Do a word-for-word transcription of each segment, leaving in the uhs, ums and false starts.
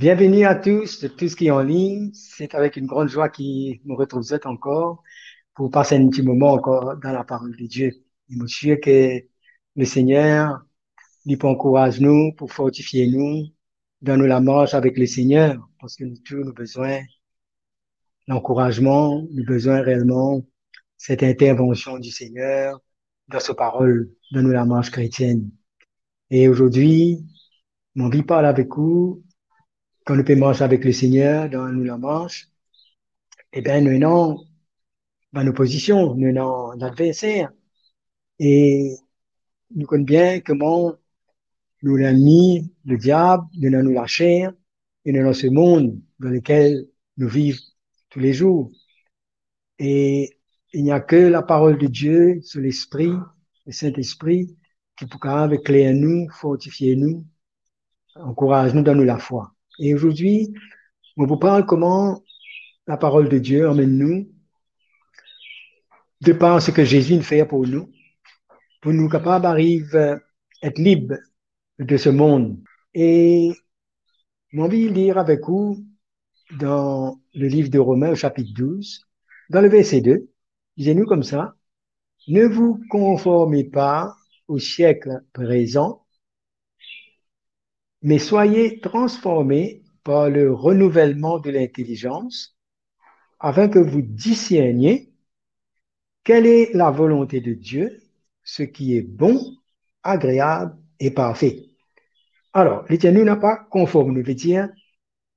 Bienvenue à tous, tous qui en ligne. C'est avec une grande joie que je retrouve vous encore pour passer un petit moment encore dans la parole de Dieu. Et je suis sûr que le Seigneur, li pou ankouraz nou, pou fortifie nou dan nou lamars avek le Seigneur, parski nou tou nou bizin lankourazman, nou bizin reelman set intervension du Seigneur dan so parol, dan nou lamars kretienn. E azordi, mo anvi parl avek ou, kan nou pe mars avek le Seigneur dan nou lamars, e ben, nou ena bann opozision, nou ena ladverser. E nou konn bien kouma nou lennmi, le diab, li dan nou laser, e li dan se mond dan lekel nou viv toulezour. E il n'y a que la parole de Dieu, so Lespri, le Saint-Esprit, ki pou kapav ekler nou, fortifie nou, ankouraz nou dan nou lafwa. E azordi, mo pou parl kouma la parol de Dieu amenn nou, de par seki Zezi inn fer pou nou, pou nou kapav ariv, eh, et lib de se mond. E mo anvi lir avek ou dan le liv de Romin, o sapit douz, dan le verse de, li dir nou koumsa, "Ne vous conformez pas au siècle présent, mais soyez transformés par le renouvellement de l'intelligence, afin que vous discerniez quelle est la volonté de Dieu, ce qui est bon, agréable et parfait." Alor, li dir nou, nou pa konform nou, vedir,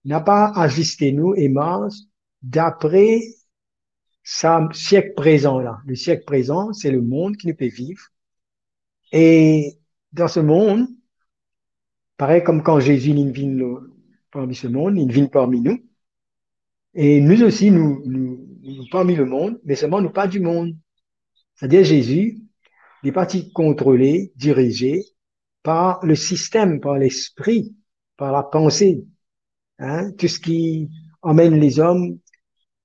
nou pa aziste nou e mars dapre sa siek prezan la. Le siek prezan, se le mond ki nou pe viv. E dan se mond, parey kouma kan Zezi inn vinn lo-, parmi se mond, inn vinn parmi nou. E nou osi, nou, nou, nou parmi le mond, me selman nou pa di mond. Setadir Zezi, li pa ti kontrole, dirize par le sistem, par lespri, par lapanse, hein, tou seki amenn lezom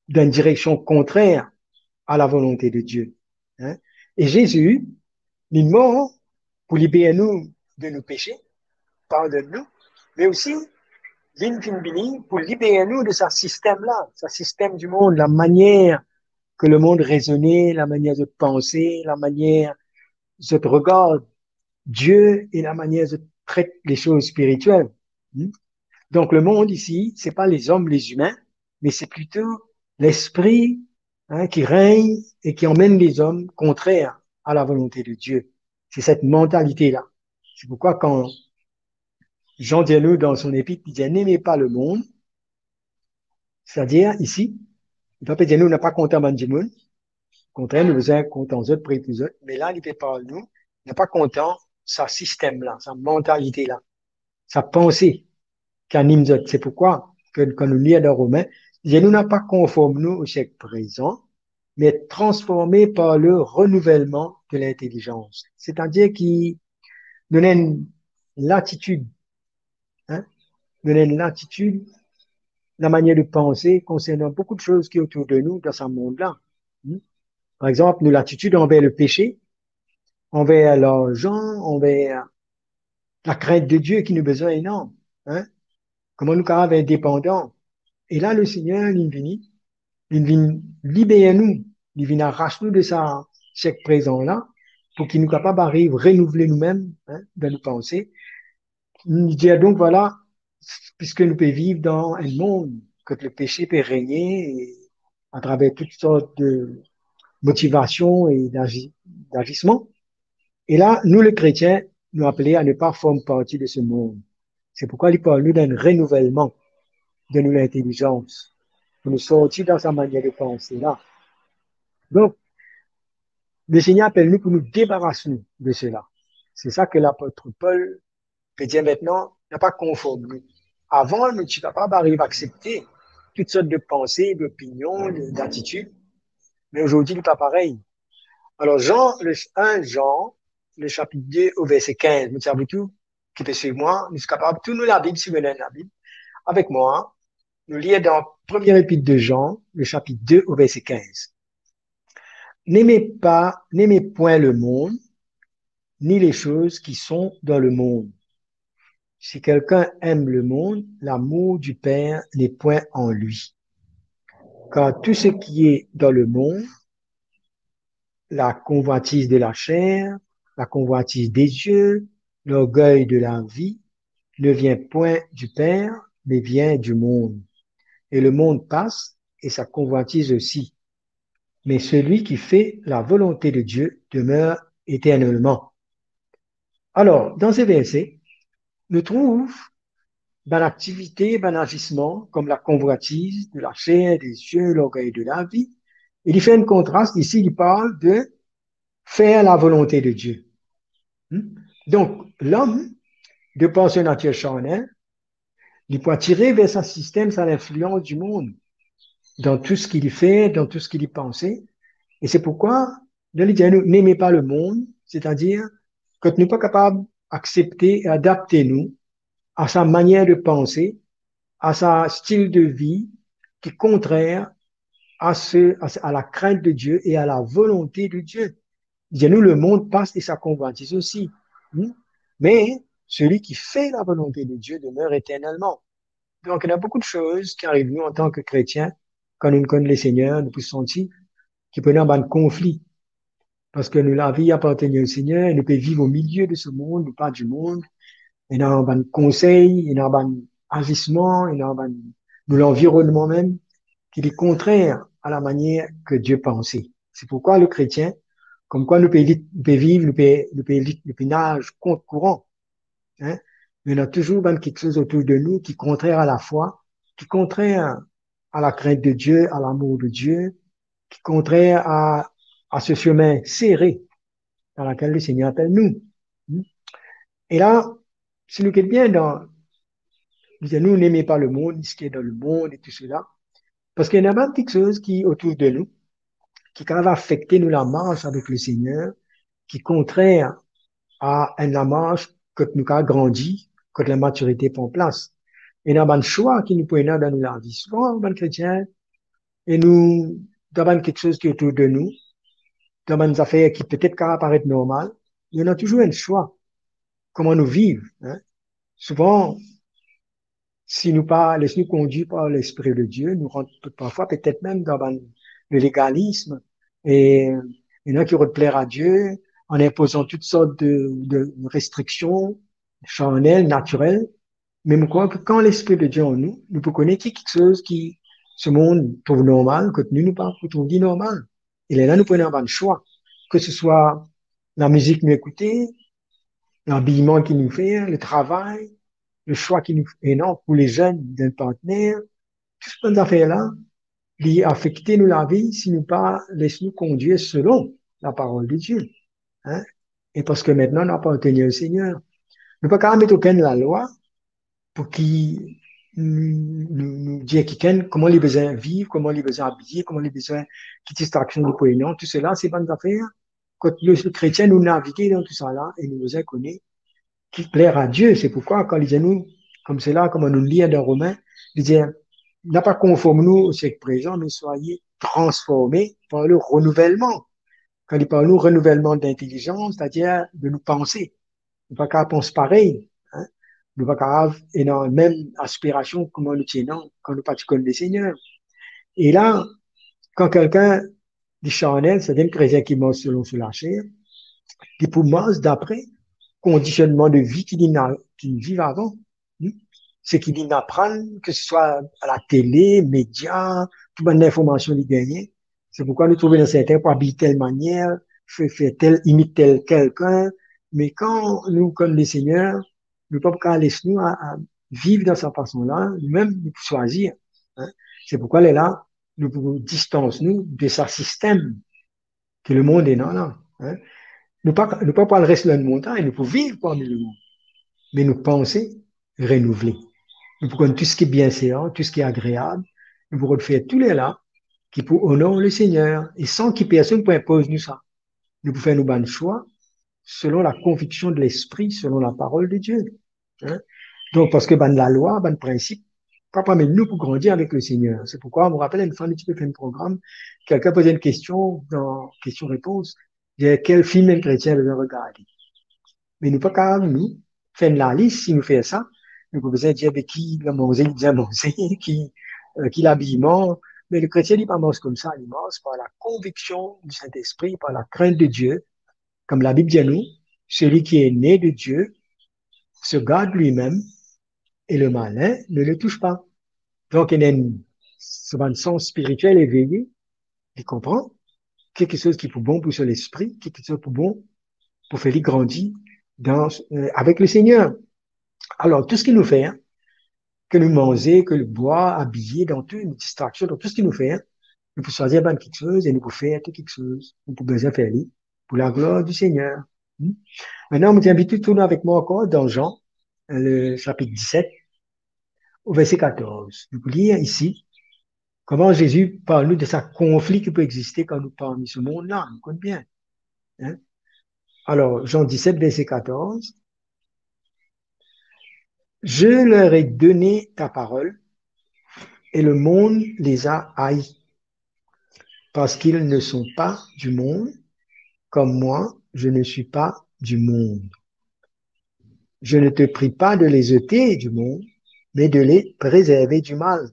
dan enn direksion kontrer a la volonte de Dieu, hein. E Zezi, li mor pou liber nou de nou pese, pardonn nou, me osi, li finn vini pou liber nou de sa sistem la, sa sistem di mond, la manier ke le mond rezone, la manier zot panse, la manier zot regard Dieu e la manier zot tret le soz spiritiel. Hmm? Donk, le mond isi, se pa lezom, les humains, me se plito lespri, hein, ki regn e ki amenn lezom kontrer a la volonte de Dieu. Se set mantalite la. Se pourkwa kan Zan dir nou dan son epit, li dir, "N'aimez pas le monde." Setadir, isi, li pa pe dir nou, nou pa kontan bann dimoun. Kontrer, nou bizin kontan zot, priye pou zot. Me la, li pe parl nou, nou pa kontan sa sistem la, sa mantalite la, sa panse ki anim zot. Se pourkwa ke kan nou lir dan Romin, li dir nou, nou pa konform nou o siek prezan, me transforme par le renouvellement de l'intelligence. Setadir ki nou ena enn latitid, hein, nou ena enn latitid, la manier de panse konsernan boukou de soz ki otour de nou dan sa mond la. Hmm? Par exanp, nou latitid anver le pese, anver larzan, anver lakrint de Dieu ki nou bizin ena, hein? Kouma nou kapav indepandan? E la, le Seigneur, li vini, li vinn liber nou, li vinn aras nou de sa siek prezan la, pou ki nou kapav ariv renouvle noumem, hein, dan nou panse. Li dir, donk, vwala, piski nou pe viv dan enn mond kot le pese pe regne, e atraver tou sort de motivasion e dazi-, dazisman. E la, nou, le kretien, nou apele a ne pa form parti de se mond. Se pourkwa li parl nou dan enn renouvelman de nou lintelizans, pou nou sorti dan sa manier de panse la. Donk, le Seigneur apel nou pou nou debaras nou de sela. Se sa ke lapot Paul pe dir, aster, nou pa konform nou. Avan, nou ti kapav ariv aksepte tou sort de panse, dopinion, de, datitid, me azordi, li pa parey. Alor, Jean, le, enn Jean, le sapit de o verse kinz, mo ti a vouloir tou ki pe swiv mwa, nou kapav tou nou Labib, si nou ena Labib avek mwa, nou lir dan premie epit de Jean, le sapit de o verse kinz. N'aimez pas, n'aimez point le monde, ni les choses qui sont dans le monde. si quelqu'un aime le monde, l'amour du Père n'est point en lui. Car tout ce qui est dans le monde, la convoitise de la chair, la convoitise des yeux, l'orgueil de la vie, ne vient point du Père, mais vient du monde. Et le monde passe, et sa convoitise aussi. Mais celui qui fait la volonté de Dieu demeure éternellement. Alors, dans ces versets, nou trouv bann aktivite, bann azisman, kom la konvwatiz de laser, de zie, lorgey de lavi. E li fer enn kontras isi, li parl de fer lavolonte de Die. Hmm? Donk, lom, de par so natir charnel, li pou atire ver sa sistem, sa linflians dimond, dan tou seki li fer, dan tou seki li panse. E se pourkwa, li dir nou, n'aimez pas le monde, setadir, kot nou pa kapav aksepte e adapte nou a sa manier de panse, a sa stil de vi ki kontrer a se, a se, a la krint de Die e a lavolonte de Die. Li dir nou, le monde passe et sa convoitise aussi. Hmm? Mais celui qui fait la volonté de Dieu demeure éternellement. Donk, ena boukou de soz ki ariv nou antan ki kretien, kan nou konn Lesegner, nou pou santi ki pou ena bann konfli. Parski nou lavi apartenn o Segner, nou pe viv o milie de se mond, nou pa dimond. Ena bann konsey, ena bann azisman, ena bann, nou lanvironnman mem, ki li kontrer a la manier ki Die panse. Se pourkwa le kretien, komkwa nou pe lit, nou pe viv, nou pe, nou pe lit, nou pe naz kont kouran. Hein? Ena touzour bann kiksoz otour de nou ki kontrer a lafwa, ki kontrer a la krint de Die, a lamour de Die, ki kontrer a, a se semin sere dan lakel Lesegner apel nou. Hmm? E la, si nou get bien dan, li dir nou, n'aimez pas le monde, ni seki dan lemond e tou sela, parski ena bann kiksoz ki otour de nou, ki kapav afekte nou lamars avek Lesegner, ki kontrer a enn lamars kot nou kapav grandi, kot lamatirite pran plas. Ena bann swa ki nou pou ena dan nou lavi. Souvan, bann kretien, e nou, dan bann kiksoz ki otour de nou, dan bann zafer ki petet kapav paret normal, nou ena touzour enn swa, kouma nou viv, hein. Souvan, si nou pa les nou kondwir par Lespri de Die, nou rant parfwa petet mem dan bann, le legalism, e ena ki rod pler a Die, an inpozan tou sort de, de restriksion charnel, natirel. Me mo krwar ki kan Lespri de Die an nou, nou pou kone ki kiksoz ki se mond trouv normal, kot nou, nou pa pou trouv li normal. E lerla nou pou ena bann swa, ki se swa lamizik nou ekoute, labiman ki nou fer, le travay, le swa ki nou ena pou lezenn, dan partner, tou bann zafer la, li afekte nou lavi si nou pa les nou kondwir selon laparol de Die. Hein? E parski aster nou apartenn o Segner, nou pa kapav met okenn lalwa pou ki nou, nou, nou dir kikenn kouma li bizin viv, kouma li bizin abiye, kouma li bizin, ki distraksion li pou ena, tou sela, se bann zafer. Kot nou, kretien, nou navige dan tou sala e nou bizin kone ki pler a Die. Se pourkwa kan li dir nou, koumsela, kouma nou lir dan Romin, li dir, ne pas conformer nous au siècle présent, mais soyez transformés par le renouvellement. Kan li parl nou renouvellement de l'intelligence, setadir de nou panse. Nou pa kapav pans parey, hein? Nou pa kapav ena mem aspirasion kouma nou ti ena kan nou pa ti konn Lesegner. E la, kan kikenn li charnel, setadir enn kretien ki mars selon so laser, li pou mars dapre kondisionnman de vi ki li ena, ki li viv avan. Hmm? Seki li aprann, ki se swa a latele, media, tou bann linformasion li gagne. Se pourkwa nou trouve ena sertin pou abiy tel manier, fer, fer tel, imit tel kikenn. Me kan nou konn Lesegner, nou pa pou kapav les nou a, a viv dan sa fason la, nou mem nou pou swazir. Hein? Se pourkwa lerla, nou pou distans nou de sa sistem ki lemond ena la. Hein? Nou pa, nou pa pou al res lor enn montagn, nou pou viv parmi lemond. Me nou panse renouvle. Nou pou konn tou seki bienseyan, tou seki agreab, nou pou rod fer tou lerla ki pou onor Lesegner, e san ki personn pou inpoz nou sa. Nou pou fer nou bann swa selon lakonviksion de Lespri, selon laparol de Die. Hein? Donk, parski bann lalwa, bann prinsip, pa pou amenn nou pou grandi avek Lesegner. Se pourkwa, mo rapel, enn fwa nou ti pe fer enn program, kikenn poz enn kestion, dan kestion-repons, dir, kel fim enn kretien bizin regarde? Me nou pa kapav, nou, fer enn lalis, si nou fer sa, Nou pa bizin dir, be, ki lamanze li bizin manze, ki, euh, ki labiman. Me le kretien, li pa mars koumsa, li mars par la konviksion du Saint-Esprit, par la krint de Die, kouma Labib dir nou, celui qui est né de Dieu se garde lui-même et le malin ne le touche pas. Donk, ena enn, so bann sans spiritiel eveye, li konpran ki kiksoz ki pou bon pou so lespri, ki kiksoz pou bon pou fer li grandi dan, euh, avek le Seigneur. Alor, tou seki nou fer, ke nou manze, ke nou bwar, abiye, dan tou, nou distraksion, dan tou seki nou fer, nou pou swazir bann kiksoz e nou pou fer tou kiksoz. Nou pou bizin fer li pou laglwar du Seigneur. Hmm? Aster, mo ti invit ou tourn avek mwa ankor dan Jean, le sapit diset, o verse katorz. Nou pou lir isi kouma Zezi parl nou de sa konfli ki pou existe kan nou parmi se mond la, nou konn bien. Hein? Alor, Jean diset, verse katorz. Je leur ai donné ta parole, et le monde les a haïs, parce qu'ils ne sont pas du monde, comme moi, je ne suis pas du monde. Je ne te prie pas de les ôter du monde, mais de les préserver du mal.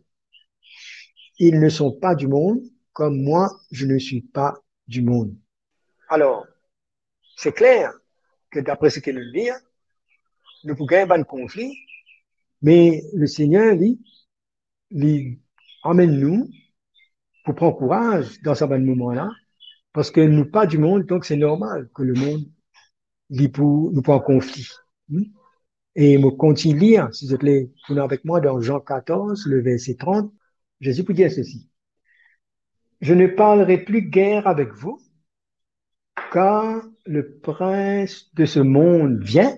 Ils ne sont pas du monde, comme moi, je ne suis pas du monde. Alor, se kler ke dapre seki nou lir, nou pou gagn bann konfli, me le Seigneur, li, li amenn nou pou pran kouraz dan sa bann moman la, parski nou pa di mond, donk se normal ke le mond, li pou, nou pou an konfli. Hmm? E mo kontign lir, si zot le tourn avek mwa dan Jean quatorze, le verset trente, Zezi pou dir sesi, je ne parlerai plus guerre avec vous, car le prince de ce monde vient,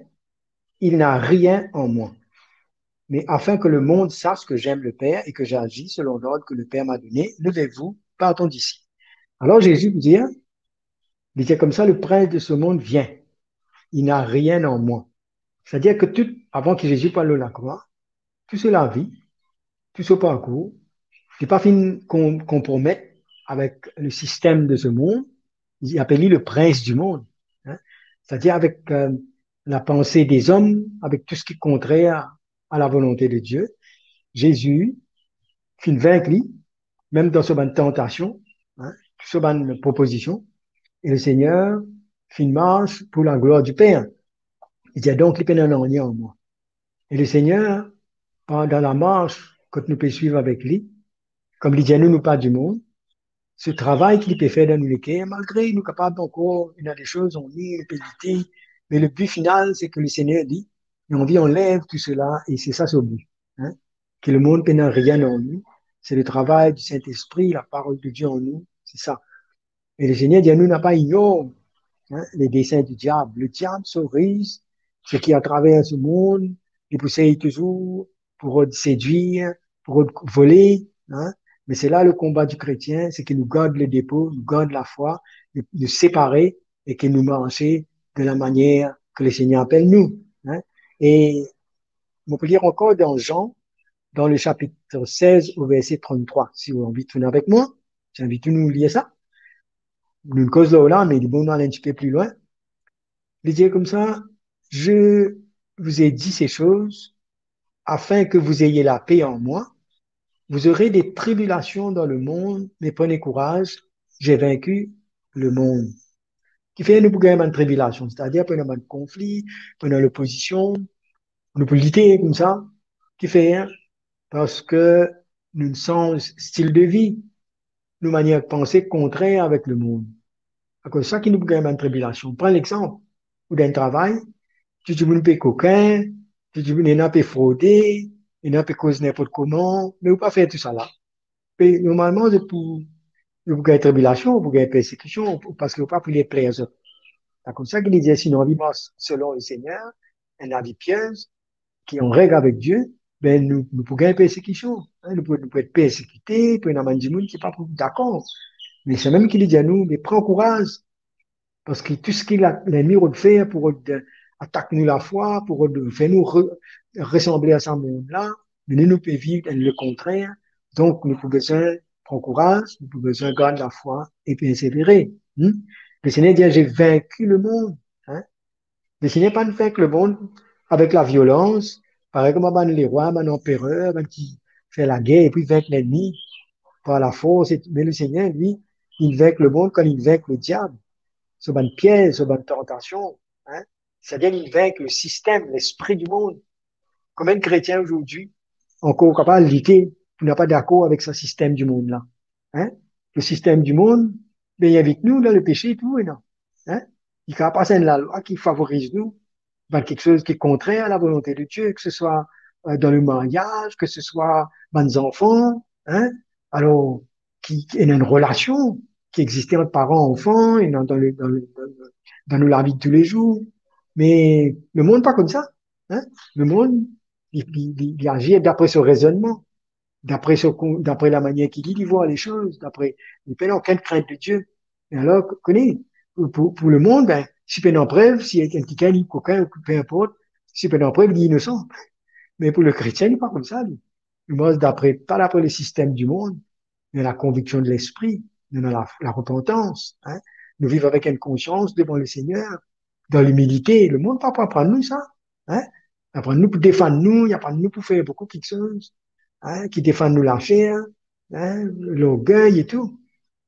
il n'a rien en moi. Mais afin que le monde sache que j'aime le Père et que j'agis selon l'ordre que le Père m'a donné, levez-vous, partons d'ici. Alor Zezi pou dir, li dir koumsa, le prince de ce monde vient, il n'a rien en moi. Setadir ke tou, avan ki Zezi pou al lor lakrwa, tou so lavi, tou so parkour, li pa finn kon-, konpromet avek le sistem de se mond, li apel li le prince du monde, hein. Setadir avek, euh, la panse dezom, avek tou seki kontrer a la volonte de Die. Zezi finn vink li, mem dan so bann tantasion, hein, so bann propozision, e le Seigneur finn mars pou laglwar di Per. Li dir donk, li pena nanye an mwa. E le Seigneur, pandan lamars kot nou pe swiv avek li, kouma li dir nou, nou pa di mond, se travay ki li pe fer dan nou leker, malgre nou kapav ankor, ena de soz, nou pe lite, me le bi final, se ke le Seigneur, li, li anvi anlev tou sela, e se sa so bi, hein, ke le mond pena nanye an nou, se le travay di Sintespri, laparol de Die an nou, se sa. E le Seigneur dir nou, napa ignor, hein, le desin du diable. Le diab, so riz, seki atraver se mond, li pou sey touzour pou rod sedwir, pou rod vole, hein. Me se la le konba di kretien, se ke nou gard le depo, nou gard lafwa, nou, nou separe e ke nou marse de la manier ke le Seigneur apel nou, hein. E mo pou lir ankor dan Jean, dan le sapit sez o verse tranntrwa, si ou anvi tourn avek mwa, ti invit nou lir sa. Nou koz lor la, me li bon nou al enn tipe pli lwin. Li dir koumsa, je vous ai dit ces choses afin que vous ayez la paix en moi. Vous aurez des tribulations dans le monde, mais prenez courage, j'ai vaincu le monde. Kifer nou pou gagn bann tribilasion, setadir pou ena bann konfli, pou ena lopozision, nou pou lite koumsa. Kifer? Parski nou sanz stil de vi, nou manier panse kontrer avek le mond. Akoz sa ki nou pou gagn bann tribilasion. Pran lexanp, ou dan enn travay, tou dimoun pe kokin, tou dimoun, ena pe frode, ena pe koz ninport kouma, me ou pa fer tou sala. Pe normalman, zot pou, zot pou gagn tribilasion, pou gagn persekision, pou, parski ou pa pou le pler zot. Akoz sa ki li dir, si nou anvi mars selon le Seigneur, enn lavi pie, ki an reg avek Die, be nou, nou pou gagn persekision, hein, nou pou, nou pou et persekite, pou ena bann dimoun ki pa pou dakor. Me se mem ki li dir nou, me pran kouraz, parski tou seki la, lennmi rod fer pou rod, euh, atak nou lafwa, pou rod fer nou re-, resanble a sa mond la, me nou, nou pe viv enn lekontrer, donk nou pou bizin pran kouraz, nou pou bizin gard lafwa e persevere. Hmm? Le Seigneur dit, j'ai vaincu le monde, hein? Le Seigneur pa vink le mond avek laviolans, Parey kouma bann lerwa, bann anperer, bann ki fer lager epi vink lennmi par lafors, e, me Lesegner, li, li vink lemond kan li vink lediab. So bann piez, so bann tantasion, hein? Savedir li vink lesistem, lespri dimond. Komie kretien azordi ankor kapav lite pou napa dakor avek sa sistem dimond la? Hein? Lesistem dimond, be, li invit nou dan lepese tou, non? Hein? Li kapav pas enn lalwa ki favoriz nou, bann kiksoz ki kontrer a lavolonte de Die, ke se swa, euh, dan lemaryaz, ke se swa bann zanfan, hein? Alor, ki, ki ena enn relasion ki existe ant paran, anfan, e dan, dan le, dan le, dan le, dan nou lavi de toulezour. Me lemond pa koumsa, hein? Lemond, li, li, li, li azir dapre so rezonnman, dapre so kon-, dapre lamanier ki li, li vwar lesoz, dapre, li pena okenn krint de Die. E alor, kone, pou, pou lemond, be, si pena prev, si enn kikenn li kokin, ou pe inport, si pena prev, li inosan. Me pou lekretien, li pa koumsa, li. Li mars dapre, pa dapre lesistem dimond, me lakonviksion de Lespri, me la, larepantans, hein. Nou viv avek enn konsians devan Lesegner, dan limilite. Lemond pa pou aprann nou sa, hein. Li aprann nou pou defann nou, li aprann nou pou fer boukou kiksoz, hein, ki defann nou laser, hein, lorgey e tou.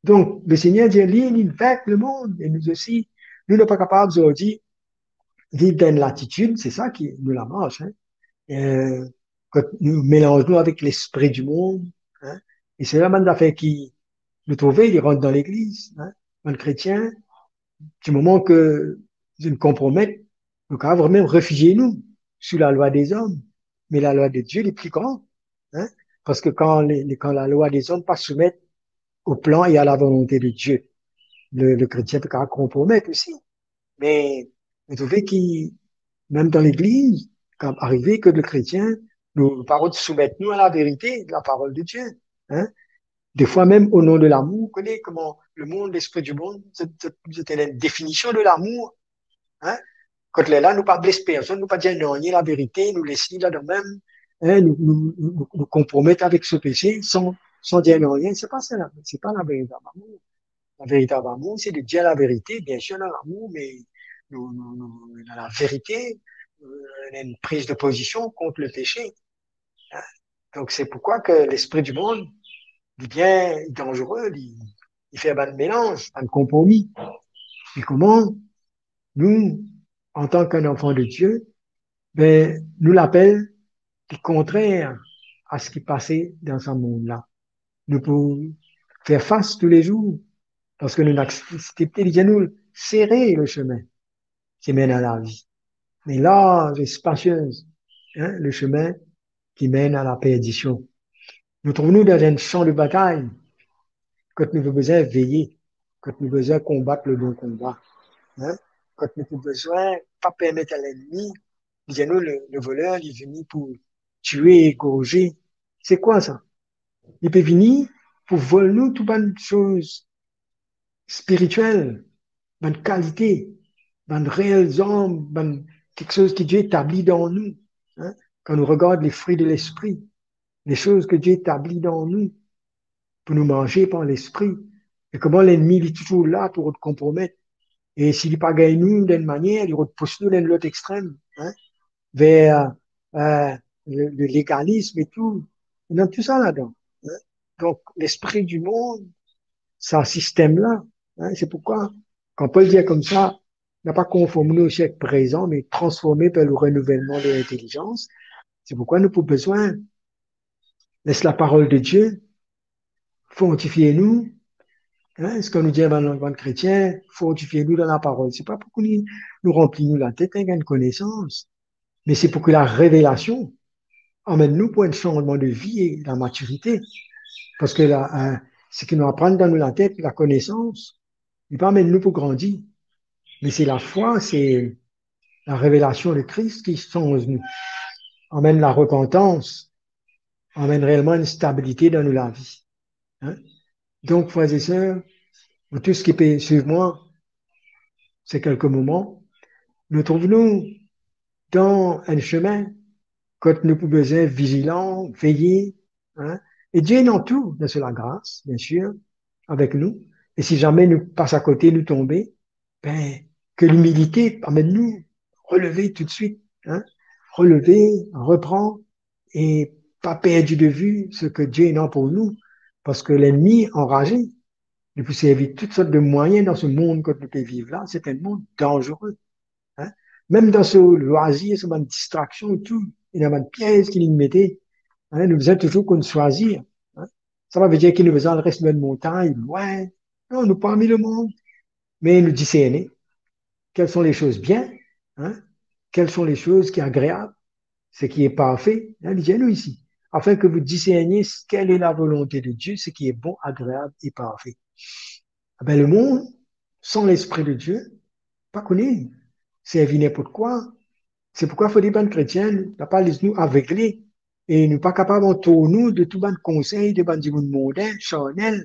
Donk, Lesegner dir li, li vink lemond, e nou osi, nou, nou pa kapav zordi viv dan enn latitid, se sa ki nou lamars, hein, euh, kot nou melanz nou avek lespri dimond, hein, e se la bann zafer ki nou trouve, li rant dan legliz, hein, bann kretien, dimoman ke zot inn konpromet, nou kapav vremem refizie nou sou lalwa dezom, me lalwa de Die, li pli gran, hein, parski kan le, le, kan lalwa dezom pa soumet o plan e a lavolonte de Die, le, lekretien pe kapav konpromet osi. Me, nou trouve ki, mem dan legliz, kan arive ki lekretien, nou pa rod soumet nou a laverite de laparol de Die, hein. Defwa mem o non de lamour, kone kouma lemond, lespri dimond, zot, zot, zot ena enn definision de lamour, hein. Kot lerla, nou pa bles personn, nou pa dir nanye laverite, nou les li ladan mem, hein, nou, nou, nou, nou, nou konpromet avek so pese san, san dir nanye. Se pa sa, se pa laveritab amour. Laveritab amour, se de dir laverite, biensir, dan lamour, me nou, nou, nou, dan laverite, euh, ena enn priz de pozision kont lepese. Hein? Donk, se poukwa ke lespri dimond, li bien danzere, li, li fer bann melanz, bann konpromi. Me kouma nou, antan ki enn anfan de Die, be, nou lapel li kontrer a seki pase dan sa mond la. Nou pou fer fas toulezour, parski nou aksepte, li dir nou, sere lesime ki menn a lavi, me larz e spasiez, hein, lesime ki menn a laperdision. Nou trouv nou dan enn san de batay, kot nou pou bizin veye, kot nou bizin konbat le bon konba, hein, kot nou pou bizin pa permet a lennmi, li dir nou, le, le voler, li vini pou tir, egorze. Se kwa sa? Li pe vini pou vol nou tou bann soz spiritiel, bann kalite, bann reel zam, bann kiksoz ki Die etabli dan nou, hein? Kan nou regard le fri de lespri, le soz ki Die etabli dan nou pou nou marse par Lespri, e kouma lennmi, li touzour la pou rod konpromet. E si li pa gagn nou dan enn manier, li rod pous nou dan lot extrem, hein, ver, euh, le, le legalism e tou. Ena tou sa ladan, hein. Donk, lespri dimond, sa sistem la, hein, se poukwa, kan Pol dir koumsa, napa konform nou au siek prezan, me transforme par le renouvellement de l'intelligence. Se poukwa nou pou bizin les laparol de Die fortifie nou, hein, seki nou dir bann, bann kretien, fortifie nou dan laparol. Se pa pou ki nou, nou ranpli nou latet, hein, gagn konesans, me se pou ki larevelasion amenn nou pou enn sanzman de vi e lamatirite. Parski la, hein, seki nou aprann dan nou latet, lakonesans, li pa amenn nou pou grandi. Me se lafwa, se larevelasion de Kris ki sanz nou, amenn larepantans, amenn reelman enn stabilite dan nou lavi. Hein? Donk, frer e ser, vous tous ki pe swiv mwa se kelke moman, nou trouv nou dan enn sime kot nou pou bizin vizilan, veye, hein? E Die ena tou dan so lagras, biensir, avek nou. E si zame nou pas akote, nou tonbe, be, ki limilite amenn nou releve toutswit, hein? releve, repran e pa perdi de vi seki Bondie ena pou nou, parski lennmi anraze, li pou servi tou sort de mwayin dan se mond kot nou pe viv la, se enn mond danzere. Hein? Mem dan so lwazir, so bann distraksion, tou, ena bann piez ki li mete, hein, nou bizin touzour konn swazir, hein. Sa pa vedir ki nou bizin al res lor enn montagn, lwin. Non, nou parmi lemond, me nou diserne quelles sont les choses bien, hein, quelles sont les choses qui est agréable, ce qui est parfait, hein, li dir nou isi, afin que vous discerniez quelle est la volonté de Dieu, ce qui est bon, agréable et parfait. Abe, lemond, san Lespri de Die, pa kone, servi ninport kwa. Se poukwa fode bann kretien, nou pa les nou avegle, e nou pa kapav antour nou de tou bann konsey de bann dimoun monden, charnel.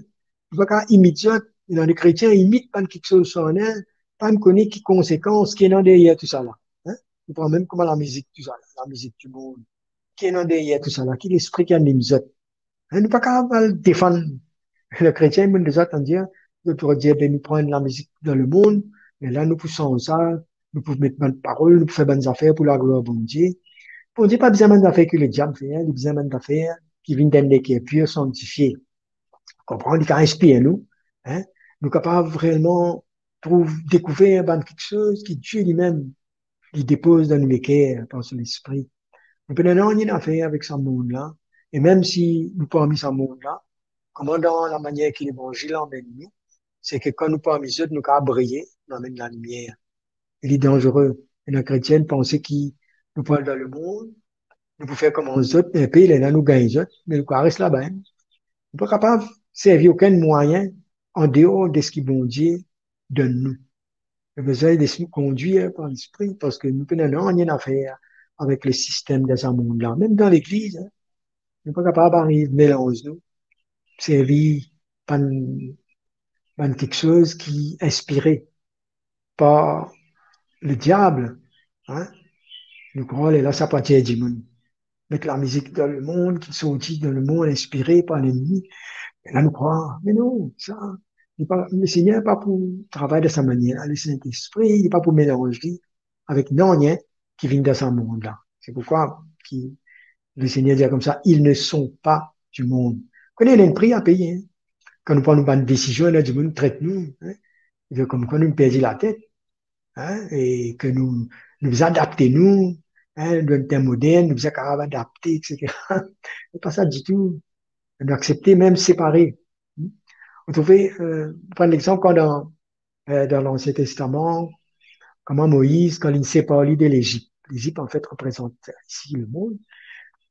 Nou pa kapav imit zot. Ena de kretien imit bann kiksoz charnel, pa mem kone ki konsekans ki ena deryer tousala. Hein? Nou pran mem kouma lamizik, tousala, lamizik dimond. Ki ena deryer tousala? Ki lespri ki anim zot? Hein, nou pa kapav al defann lekretien, bann lezot, andir, zot pou dir, be, nou pran lamizik dan lemond, me la nou pou sanz sa, nou pou met bann parol, nou pou fer bann zafer pou laglwar Bondie. Bondie pa bizin bann zafer ki lediab fer, li bizin bann zafer ki vinn dan enn leker pir, santifie. Konpran, li kapav inspir nou, hein? Nou kapav reelman trouv, dekouver bann kiksoz ki Die limem li depoz dan nou leker par so Lespri. Nou pena nanye afer avek sa mond la, e mem si nou parmi sa mond la, kouma dan lamanier ki Levanzil amenn nou, se ki kan nou parmi zot, nou kapav briye, nou amenn lalimier. E li danzere. Ena kretien panse ki nou pou al dan lemond, nou pou fer kouma zot, enpe lerla nou gagn zot, me nou kapav res laba, hein. Nou pa kapav servi okenn mwayin andeor de seki Bondie donn nou. Nou bizin les nou kondwir par Lespri, parski nou pena nanye afer avek lesistem de sa mond la. Mem dan legliz, hein, nou pa kapav ariv melanz nou, servi bann, bann kiksoz ki inspire par lediab, hein. Nou krwar lerla sa pou atir dimoun. Met lamizik dan lemond, ki sorti dan lemond, inspire par lennmi. E la nou krwar, me non, sa, li pa, Lesegner pa pou travay dan sa manier la. Lesintespri, li pa pou melanz li avek nanye ki vinn dan sa mond la. Se poukwa ki Lesegner dir koumsa, ils ne sont pas du monde. Kone, ena enn pri a peye, hein. Kan nou pran nou bann desizion, ena dimoun tret nou, hein, e koumkwa nou perdi latet, hein, e ki nou, nou bizin adapte nou, hein, nou dan letan modern, nou bizin kapav adapte, et cetera. Se pa sa ditou. Nou aksepte mem separe. Ou trouve, euh, pran lexanp kan dan, euh, dan Lansien Testaman, kouma Moiz, kan li separ li de Lezip. Lezip, anfet, reprezant isi lemond.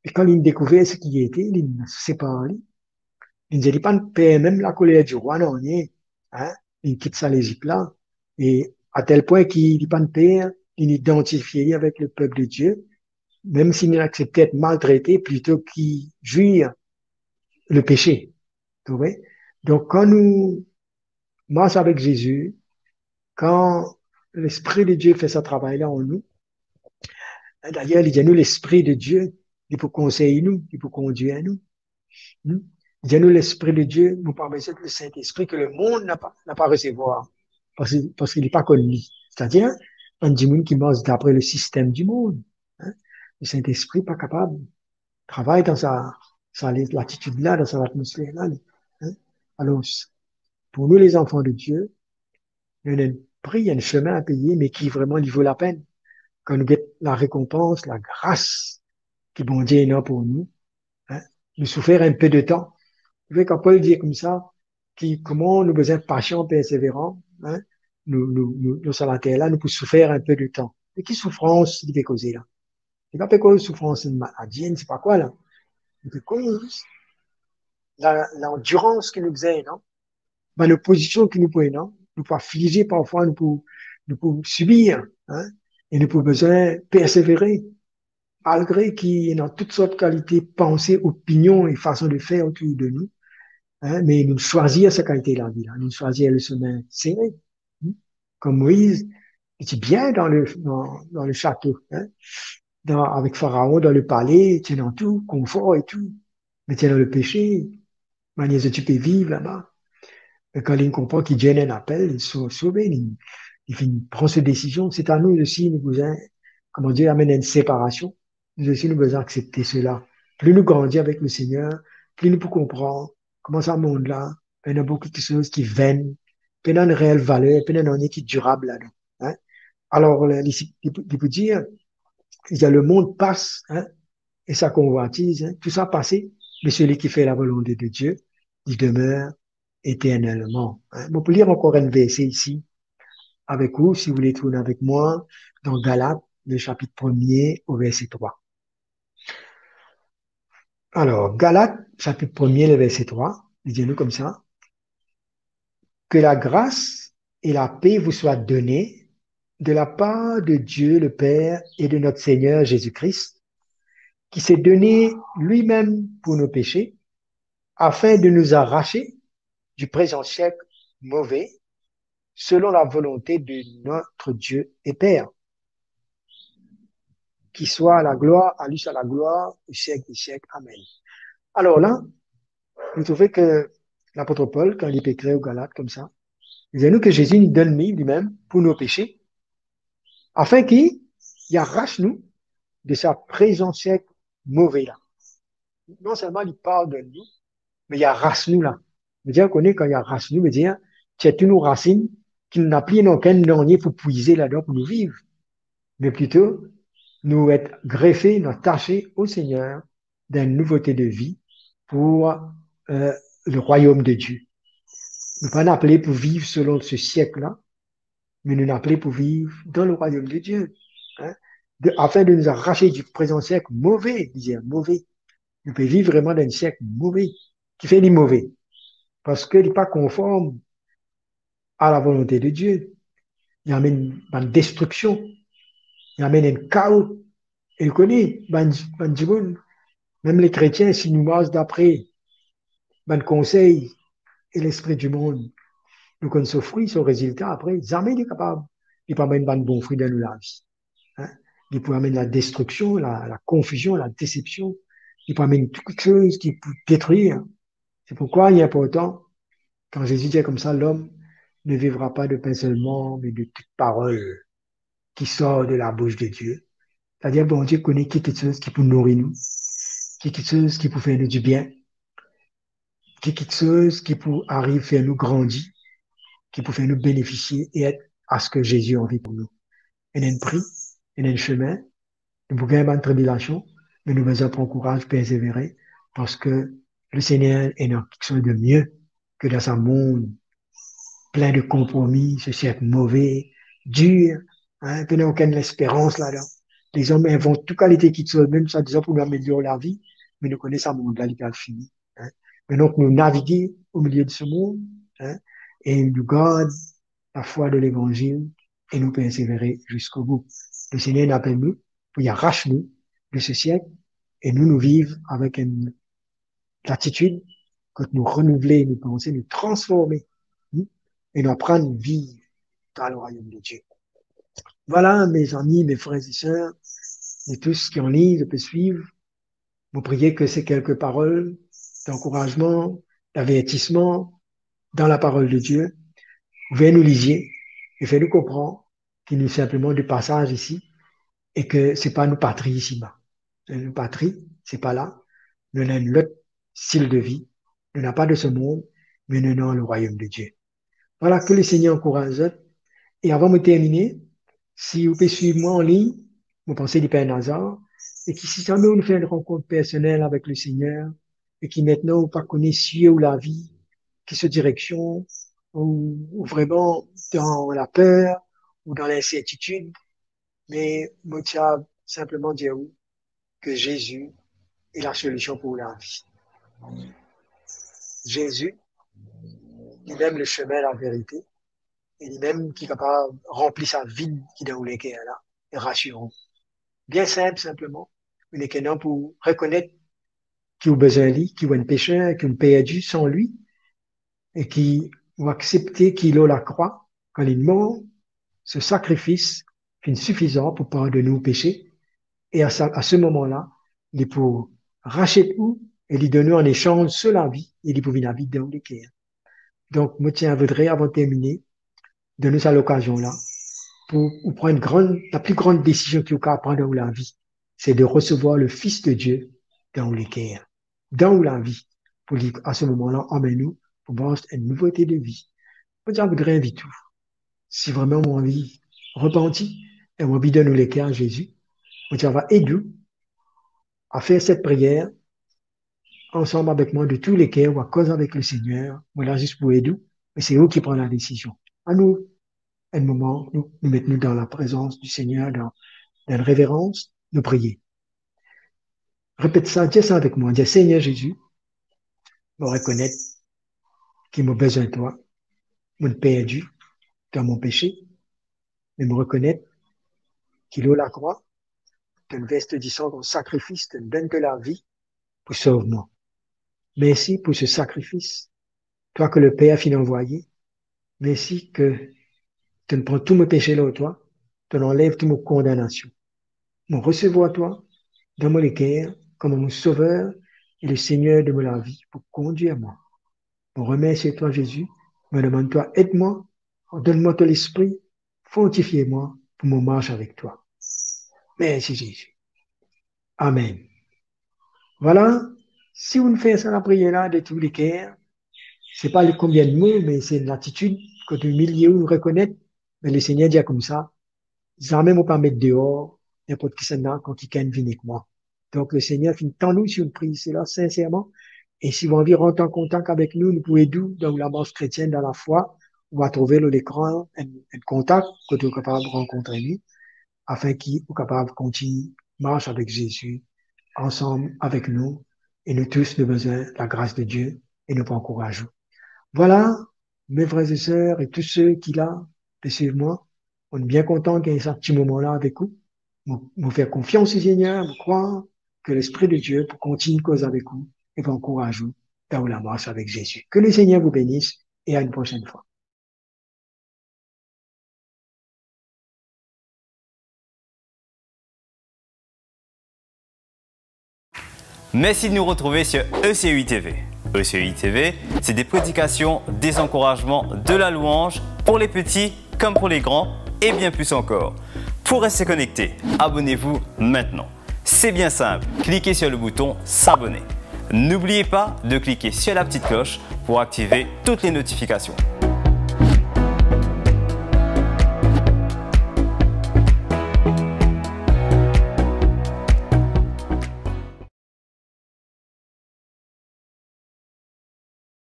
E kan li dekouver seki li ete, li separ li. Li dir li pa pe mem lakoler dirwa, nanye, hein, li kit sa Lezip la. E a tel pwin ki li pa pe, li idantifie li avek lepep de Die, mem si li aksepte et maltrete, plito ki zwir lepese. Ou trouve? Donk, kan nou mars avek Zezi, kan Lespri de Die fer sa travay la an nou, dayer, li dir nou Lespri de Die, li pou konsey nou, li pou kondwir nou. Hmm? Li dir nou Lespri de Die, nou pa bizin Lesintespri ki lemond napa, napa resevwar, parski, parski li pa konn li. Setadir, bann dimoun ki mars dapre lesistem dimond. Hein? Lesintespri pa kapav travay dan sa, sa latitid la, dan sa latmosfer la, hein? Alor, pou nou, lezanfan de Die, ena enn pri, enn sime a peye, me ki vreman li vo lapenn. Kan nou get larekonpans, lagras ki Bondie ena pou nou, hein, nou soufer enn pe de tan. Ou trouve kan Pol dir koumsa, ki kouma nou bizin pasian, perseveran, hein, nou, nou, nou, lor sa later la, nou pou soufer enn pe de tan. E ki soufrans li pe koze la? Li pa pe koz soufrans enn maladi, enn sipa kwa la. Li pe koz la, landirans ki nou bizin ena, bann opozision ki nou pou ena, nou pou aflize parfwa, nou pou, nou pou sibir, hein, e nou pou bizin persevere, malgre ki ena tou sort kalite panse, opinion e fason de fer otour de nou, hein, me nou swazir sa kalite lavi la, nou swazir lesime sere. Hmm? Kouma Moiz, li ti bien dan le, dan, dan le sato, hein? Dan, avek Faraon, dan lepale, ti ena tou, konfor e tou. Me ti ena lepese, manier zot ti pe viv laba. E kan li konpran ki Die ena enn apel, li so-, sove, li, li finn pran so desizion. Se a nou osi, nou bizin, kouma dir, amenn enn separasion. nou osi nou bizin aksepte sela. Pli nou grandi avek Lesegner, pli nou pou konpran kouma sa mond la, pena boukou kiksoz ki venn, pena enn reel valer, pena nanye ki dirab ladan. Hein? Alor, li, li, li pou dir, li dir, le monde passe, hein, et sa convoitise, hein, tou sa pase, me seli ki fer lavolonte de Dieu, li demeure éternellement. Hein? Mo pou lir ankor enn verse isi avek ou, si ou le tourn avek mwa, dan Galat, le sapit premie, o verse trwa. Alor, Galat, sapit premie, le verse trwa, li dir nou koumsa, que la grâce et la paix vous soient données de la part de Dieu le Père et de notre Seigneur Jésus-Christ, qui s'est donné lui-même pour nos péchés, afin de nous arracher du présent siècle mauvais, selon la volonté de notre Dieu et Père. Qui soit la gloire, à lui soit la gloire au siècle des siècles. Amen. Alor la, nou trouve ke lapot Pol, kan li pe ekrir o Galat koumsa, li dir nou ke Zezi li donn li, limem pou nou pese, afin ki li aras nou de sa prezan siek move la. Non selman li pardonn nou, me li aras nou la. Vedir, kone kan li aras nou, vedir, tir tou nou rasinn, ki nou napa pli okenn nanye pou pwize ladan pou nou viv. Me plito, nou et grefe, nou atase o Segner dan enn nouvote de vi pou, euh, le royaume de Dieu. Nou pa apele pou viv selon se siek la, me nou apele pou viv dan le royaume de Dieu. Hein? De, afin de nous arracher du présent siècle mauvais, li dir, move. Nou pe viv vreman dan enn siek move. Kifer li move? Parski li pa konform a la volonte de Dieu. Li amenn bann destriksion, li amenn enn kao. E nou kone, bann, bann dimoun, mem le kretien, si nou mars dapre bann konsey e lespri dimond, nou konn so fri, so rezilta apre, zame li kapav, li pou amenn bann bon fri dan nou lavi. Hein? Li pou amenn la destriksion, la, la konfizion, la desepsion, li pou amenn tou kiksoz ki pou detrir. Se pourkwa li inportan, kan Zezi dir koumsa, l'homme ne vivra pas de pain seulement, mais de toute parole qui sort de la bouche de Dieu. Setadir, Bondie kone ki kiksoz ki pou nouri nou, ki kiksoz ki pou fer nou dibien, ki kiksoz ki pou ariv fer nou grandi, ki pou fer nou benefisie e et a seki Zezi anvi pou nou. Ena enn pri, ena enn semin, nou pou gagn bann tribilasion, me nou bizin pran kouraz, persevere, parski le Segner ena kiksoz de mie ki dan sa mond plin de konpromi, se siek move, dir, hein, pena okenn lesperans ladan. Lezom invant tou kalite kiksoz, mem swadizan pou nou amelior lavi, me nou kone sa mond la, li pe al fini. Hein. Me donk nou navige o milie de se mond, hein, e nou gard lafwa de levanzil e nou persevere ziska bou. Le Segner inn apel nou pou li aras nou de se siek e nou, nou viv avek enn latitid kot nou renouvle nou panse, nou transforme, hmm, e nou aprann viv dan le royaume de Dieu. Voilà, mes amis, mes frères et sœurs, et tous qui en ligne, je peux suivre, mo priye ki se kelke parol dankourazman, davertisman dan la parol de Dieu, ouver nou lizie e fer nou konpran ki nou sinpleman de pasaz isi e ki se pa nou patri isiba. Nou patri, se pa la. Nou ena enn lot stil de vi. Nou napa de se mond, me nou ena le royaume de Dieu. Voilà, ki le Segner ankouraz zot. E avan mo termine, si ou pe swiv mwa anlign, mo panse li pa enn azar, e ki si zame ou fer enn rankont personel avek le Segner, e ki aster ou pa kone seki ou lavi, ki so direksion, ou, ou vreman dan laper, ou dan linsertitid, me mo ti a sinpleman dir ou ki Zezi est la solution pour la vie. Zezi, limem le semin, la verite, e limem ki kapav ranpli sa vid ki dan ou leker la, e rasir ou. Bien sinp, sinpleman, ou nek ena pou rekonet ki ou bizin li, ki ou enn peser, ki ou perdi san li, e ki ou aksepte ki lor lakrwa, kan li mor, se sakrifis finn sifizan pou pardonn ou pese, e a sa, a se moman la, li pou rasiet ou e li donn ou an esanz so lavi, e li pou vinn abit dan ou leker. Donk, mo ti a voudre, avan termine, donn ou sa lokazion la pou ou pran enn gran, la pli gran desizion ki ou kapav pran dan ou lavi. c'est de recevoir le Fils de Dieu dans le cœur, dans la vie, pour lui, à ce moment-là, amenn nou pour voir une nouveauté de vie. Bondie voudrait inviter vous. Si vraiment vous avez repenti et vous avez donné le cœur à Jésus, Bondie va aider vous à faire cette prière ensemble avec moi de tous les cœurs, ou à cause avec le Seigneur, voilà juste pour aider vous, mais c'est vous qui prenez la décision. À nous, un moment, nous, nous mettons dans la présence du Seigneur, dans, dans une révérence, nous prier. Répète ça, dis ça avec moi. Dis, Seigneur Jésus, mo rekonet ki mo bizin twa, mo perdi dan mo pese, me mo rekonet ki lor lakrwa, to vers to san kom sakrifis, to donn to lavi pou sov mwa. Mersi pou se sakrifis, twa ke Leper finn anvoye. Mersi ke to pran tou mo pese lor twa, to anlev tou mo kondanasion. Mo resevwar twa dan mo leker kouma mo Sover e le Segner de mo lavi pou kondir mwa. Mo remersie twa, Zezi. Mo demann twa, ed mwa, donn mwa to Lespri, fortifie mwa pou mo mars avek twa. Mersi, Zezi. Amen. Vwala, si ou fer sa lapriyer la de tou leker, se pa le konbien de mo, me se latitid kot ou imilie ou, ou rekonet, me Lesegner dir koumsa, zame mo pa met deor ninport kisannla kan kikenn vinn ek mwa. Donk, Lesegner finn tann ou si ou priy sela sinserman. E si ou anvi rant an kontak avek nou, nou pou ed ou dan ou lamars kretienn dan lafwa, ou va trouve lor lekran enn, enn kontak kot ou kapav rankontre nou, afin ki ou kapav kontign mars avek Zezi ansam avek nou, e nou tous nou bizin lagras de Die e nou pou ankouraz ou. Vwala, mes frères et sœurs et tous ceux qui la pe swiv mwa, mo bien kontan gagn sa ti moman la avek ou. Mo, mo fer konfians Lesegner, mo krwar ke Lespri de Die pou kontign koz avek ou e pou ankouraz ou dan ou lamars avek Zezi. Que le Seigneur vous bénisse et à une prochaine fois. Merci de nous retrouver sur E C U I T V. E C U I T V, c'est des prédications, des encouragements, de la louange pour les petits comme pour les grands et bien plus encore. Pour rester connecté, abonnez-vous maintenant. C'est bien simple, cliquez sur le bouton s'abonner. N'oubliez pas de cliquer sur la petite cloche pour activer toutes les notifications.